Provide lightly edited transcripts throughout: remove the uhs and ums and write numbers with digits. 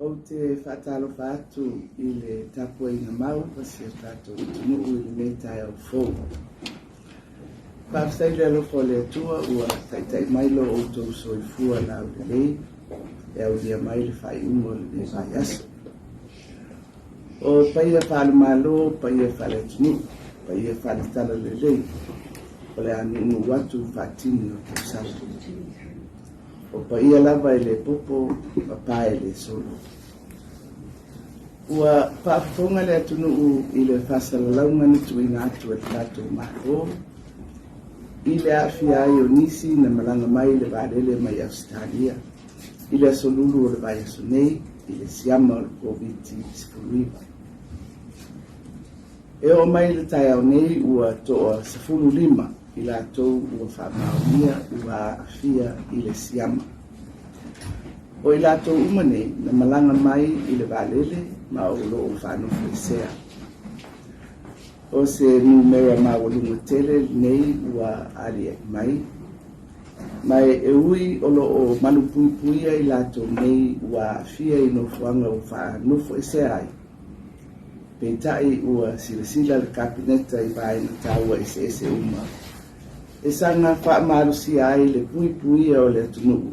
Ou te faatalofa atu i le tapuaiga mau a si o tatou atunuu i lenei taeao fou. Faafetai i le alofa o le Atua ua taitai mai lo outou soifua laulelei e aulia mai le faaiuga o lenei vaiaso. O paia faale-Malo, paia faale-atunuu, paia faale-talalelei, o le a nuunuu atu faatini o tausala. O paia lava e le popo ma pae e le solo. Ua faafofoga le atunuu i le faasalalauga na tuuina atu e le tatou Malo i le aafia ai o nisi na malaga mai i le vaalele mai Ausetalia i le aso Lulu o le vaiaso nei i le siama o le Koviti-19. E oo mai i le taeao nei ua toa 15 i latou ua faamaonia ua aafia i le siama. O i latou uma nei na malaga mai i le vaalele ma o lo o faanofoesea. O se numera maualuga tele lenei ua aliae mai, ma e ui o lo o malupuipuia i latou nei ua aafia i nofoaga ua faanofoesea ai, Peitai ua silasila le Kapeneta i vaega taua eseese uma e saga faamalosia ai le puipuia o le atunuu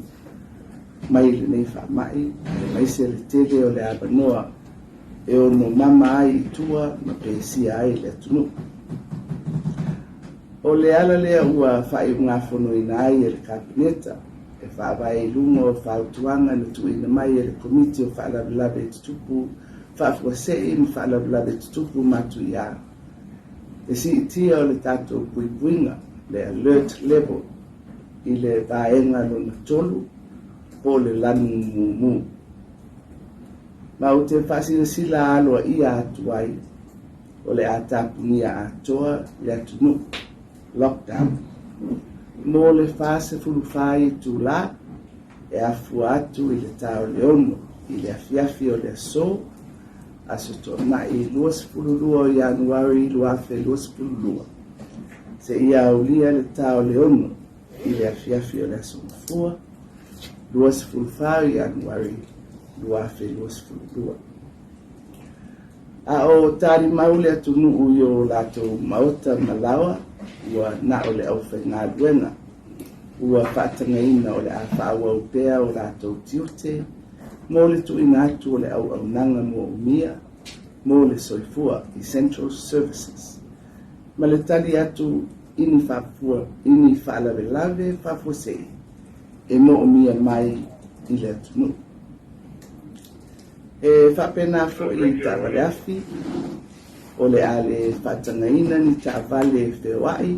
mai lenei faamai aemaise le tele o le avanoa e ono mama ai i tua ma pesia ai le atunuu. O le ala lea ua faaiugafonoina ai e le Kapeneta e faavae i luga o fautuaga na tuuina mai e le Komiti o Faalavelave Tutupu Faafuasei ma Faalavelave Tutupu Matuia, le siitia o le tatou puipuiga, le alert level, i le vaega lona 3 po o le lanu mumu. Ma ou te faasilasila aloaia atu ai, o le a tapunia atoa le atunuu, lockdown, mo le 44 itula e afua atu i le ta o le 6 i le afiafi o le aso, Aso Toonai 22 o Ianuari 2022, seia aulia le ta o le 6 i le afiafi o le Aso Gafua, 24 o Ianuari 2022. A o talimau le atunuu i o latou maota ma laoa, ua na o le aufaigaluega ua faatagaina o le a faaauau pea o latou tiute mo le tuuina atu o le auaunaga moomia mo le soifua, essential services, ma le tali atu i ni faafua, i ni faalavelave faafuasei e moomia mai i le atunuu. E faapena foi i taavale afi, o le a le faatagaina ni taavale feoai,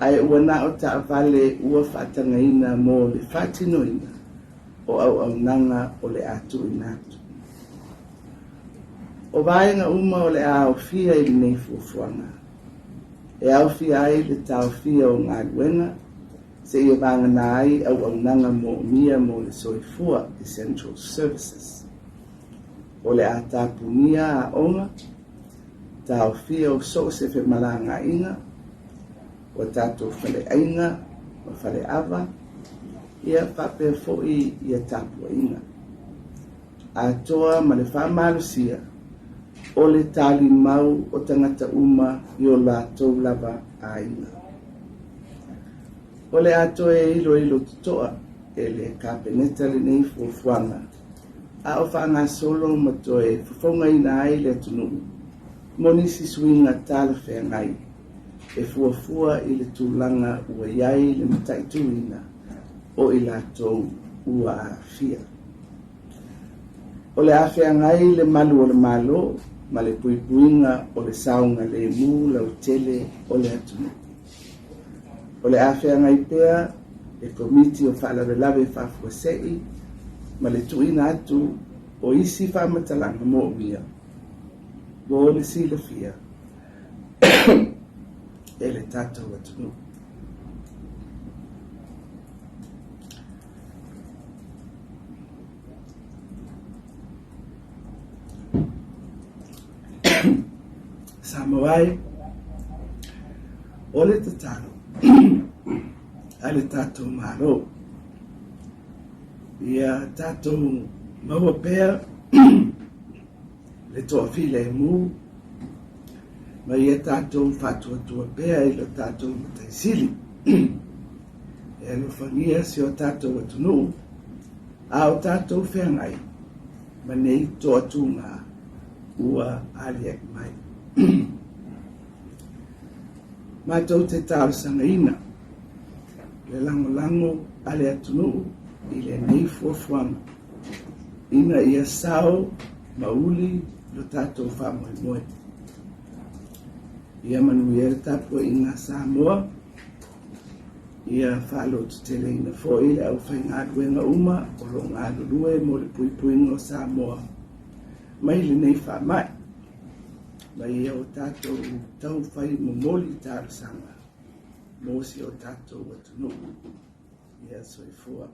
ae ua na o taavale ua faatagaina mo le faatinoina o auaunaga o le a tuuina atu. O vaega uma o le a aofia i lenei fuafuaga, e aofia ai le taofia o galuega seia vagana ai auaunaga moomia mo le soifua, essential services. O le a tapunia aoga, taofia o so o se femalagaaiga, o tatou faleaiga ma faleava, ia faapea foi ia tapuaiga atoa ma le faamalosia o le talimau o tagata uma i o latou lava aiga. O le a toe iloilo totoa e le Kapeneta lenei fuafuaga a o faagasolo ma toe fofogaina ai le atunuu mo nisi suiga talafeagai e fuafua i le tulaga ua i ai le mataituina o i latou ua aafia. O le a feagai le malu o le Malo ma le puipuiga o le saogalemu lautele o le atunuu. O le a feagai pea le Komiti o Faalavelave Faafuasei ma le tuuina atu o isi faamatalaga moomia mo le silafia e le tatou atunuu. Samoa e, o le tatalo a le tatou Malo, ia tatou Maua pea le toafilemu ma ia tatou faatuatua pea i lo tatou Matai Sili. E alofagia si o tatou atunuu a o tatou feagai ma nei toatuga ua aliae mai. Matou te talosagaina le lagolago a le atunuu i lenei fuafuaga ina ia sao ma uli lo tatou faamoemoe. Ia manuia le tapuaiga a Samoa, ia faalototeleina foi le aufaigaluega uma o lo o galulue mo le puipuiga o Samoa mai lenei faamai, ma ia o tatou taumafai momoli talosaga mo si o tatou atunuu. Ia soifua.